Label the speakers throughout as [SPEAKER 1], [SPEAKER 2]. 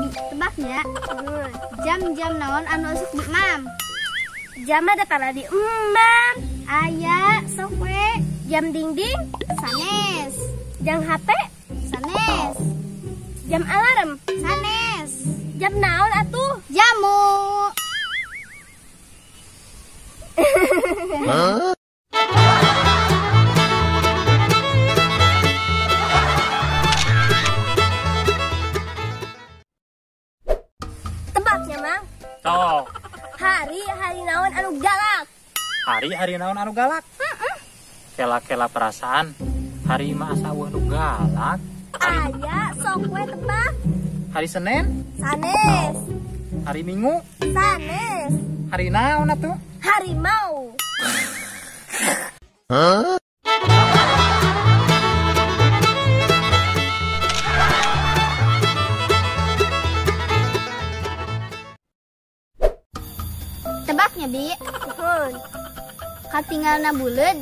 [SPEAKER 1] Bi, tebaknya. Jam-jam naon anu asup di mam?
[SPEAKER 2] Jam ada tara di emam.
[SPEAKER 1] Aya, sok we.
[SPEAKER 2] Jam dingding,
[SPEAKER 1] sanes.
[SPEAKER 2] Jam HP,
[SPEAKER 1] sanes.
[SPEAKER 2] Jam alarm,
[SPEAKER 1] sanes.
[SPEAKER 2] Jam naon atuh?
[SPEAKER 1] Jamu.
[SPEAKER 3] Huh?
[SPEAKER 2] Tebaknya, Mang.
[SPEAKER 4] Sok.
[SPEAKER 2] Hari-hari naon anu galak?
[SPEAKER 4] Hari-hari naon anu galak? Kela-kela perasaan hari mah asa eueuh nu galak.
[SPEAKER 2] Aya, sok we tebak.
[SPEAKER 4] Hari Senin?
[SPEAKER 2] Sanes.
[SPEAKER 4] Hari Minggu?
[SPEAKER 2] Sanes.
[SPEAKER 4] Hari naon atuh?
[SPEAKER 2] Harimau.
[SPEAKER 3] Huh?
[SPEAKER 1] Tebaknya, Bi.
[SPEAKER 2] Nuhun.
[SPEAKER 1] Katinggalna buleud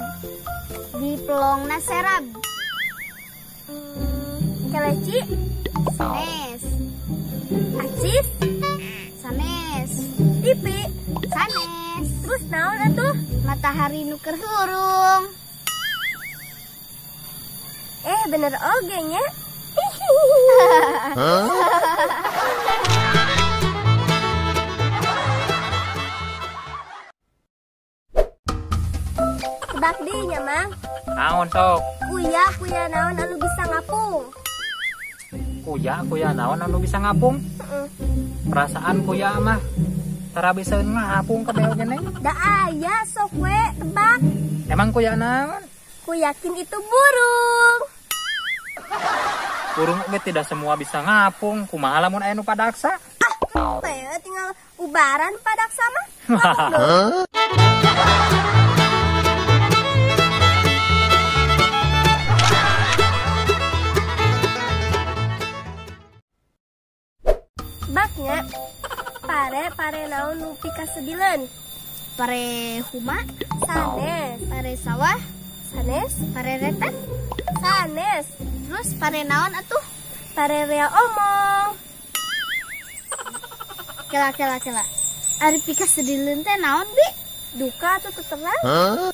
[SPEAKER 1] di pelongna serab.
[SPEAKER 2] Keleci?
[SPEAKER 1] Sanes.
[SPEAKER 2] Acis?
[SPEAKER 1] Sanes.
[SPEAKER 2] TV?
[SPEAKER 1] Sanes.
[SPEAKER 2] Terus naon atuh?
[SPEAKER 1] Matahari nu keur hurung.
[SPEAKER 2] Bener oge nya.
[SPEAKER 3] Huh?
[SPEAKER 2] Tebak deui nya, Mang.
[SPEAKER 4] Naon sok?
[SPEAKER 2] Kuya naon anu bisa ngapung?
[SPEAKER 4] Kuya naon anu bisa ngapung? Perasaan kuya mah tara bisa ngapung ke beo gini.
[SPEAKER 2] Da aya sok we tebak.
[SPEAKER 4] Emang kuya naon?
[SPEAKER 2] Ku yakin itu burung.
[SPEAKER 4] Burung oge tidak semua bisa ngapung. Kumaha lamun aya nu padaksa?
[SPEAKER 2] Ah, tinggal ubaran padaksa mah. Tebaknya pare naon nu pikasedileun?
[SPEAKER 1] Pare huma,
[SPEAKER 2] sanes.
[SPEAKER 1] Pare sawah,
[SPEAKER 2] sanes.
[SPEAKER 1] Pare retet,
[SPEAKER 2] sanes.
[SPEAKER 1] Terus pare naon atuh?
[SPEAKER 2] Pare rea omong.
[SPEAKER 1] Kela. Ari pikasedileun teh naon, Bi?
[SPEAKER 2] Duka atuh tetelan.
[SPEAKER 3] Huh?